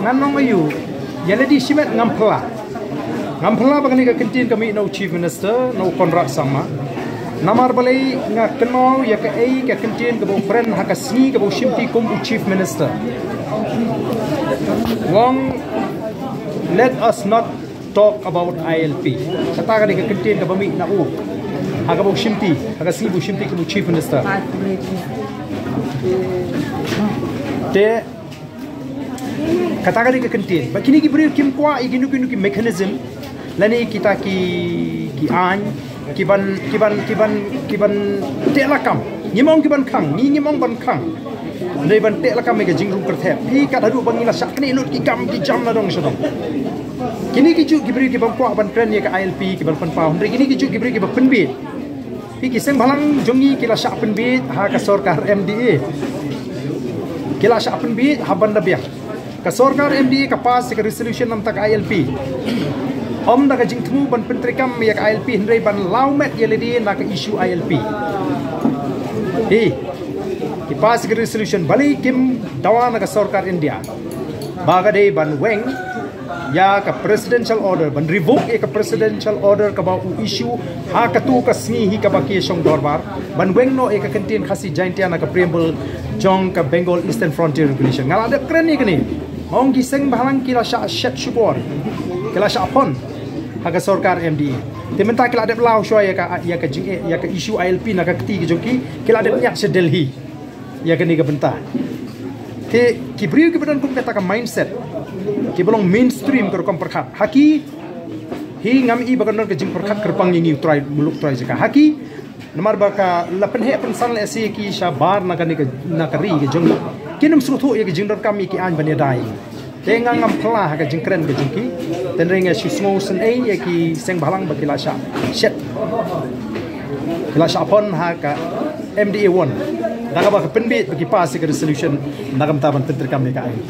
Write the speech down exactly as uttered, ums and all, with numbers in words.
Ngan ong aïu, ïa lade shimet ngam pla. Ngam pla ba kane ka kyntien ka mih na u Chief Minister, na u Conrad Sangma. Namar balei nga kynmaw ïa kaei ka kyntien kaba u kren ha ka sngi kaba u shimti kum u Chief Minister. U ong, let us not talk about I L P. Kata ka dei ka kyntien kaba mih na u, ha kaba u shimti, ha ka sngi ba u shimti kum u Chief Minister. Te kata ka dei ka kyntien. Ba kine ki briew kim kwah ïa kino kino ki mechanism lane kita ki, ki aiñ kiban, kiban, kiban, kiban teh lakam. Ngim ong kiban khang, ngi ngim ong ban khang. Hynrei ban teh lakam ïa ka jingrung kyrthep. Phi, kat haduh ba ngi la shah knieh lut ki kam ki jam na dong sha dong. Kine ki juh ki briew kiban kwah ban kren ïa ka I L P, kiban pynpaw. Hynrei kine ki juh ki briew kiba pynbiej. Phi, ki seng bhalang jong ngi ki la shah pynbiej ha ka sorkar M D A. Ki la shah pynbiej ha ban da biang. Ka sorkar M D A ka pass ïa ka resolution namar ka I L P. Ym da ka jingthmu ban pyntreikam ïa ka I L P, hynrei ban law met ïa lade na ka issue I L P. Hi, ki pass ïa ka resolution, balei kim dawa na ka sorkar India ba ka dei ban weng ïa ka presidential order, ban revoke ïa ka presidential order kaba u issue ha katu ka sngi hi kaba ki shong dorbar, ban weng noh ïa ka kyntien Khasi Jaintia na ka preamble jong ka Bengal Eastern Frontier Regulation. Nga la dep kren ïa kane. Ong ki seng bhalang ki la shah shet shukor, ki la shah phon ha ka sorkar M D A. Te mynta ki la dep law shuwa ïa ka, ïa ka jing, ïa ka issue I L P na ka kti ka jong ki, ki la dep ñiad sha Delhi ïa kane ka bynta. Te ki briew kiba don kum kata ka mindset, kiba long mainstream ka rukom pyrkhat, ha ki, hi ngam i ba kan don ka jingpyrkhat kyrpang ïa ngi u Trai muluk Trai jaka. Ha ki, namar ba ka la pynheh pynsan lehse ïa ki shabar na kane ka, na ka ri ka jong ngi, kin ym sngewthuh ïa ka jingdonkam ïa ki aiñ ban ïada ïa ngi. Te nga ngam pla ha ka jingkren ka jong ki. Hynrei nga shu sngewsynei ïa ki seng bhalang ba ki la shah shet, ki la shah phon ha ka M D A one, da kaba ka pynbiej ba ki pass ïa ka resolution na ka bynta ban pyntreikam ïa ka I L P.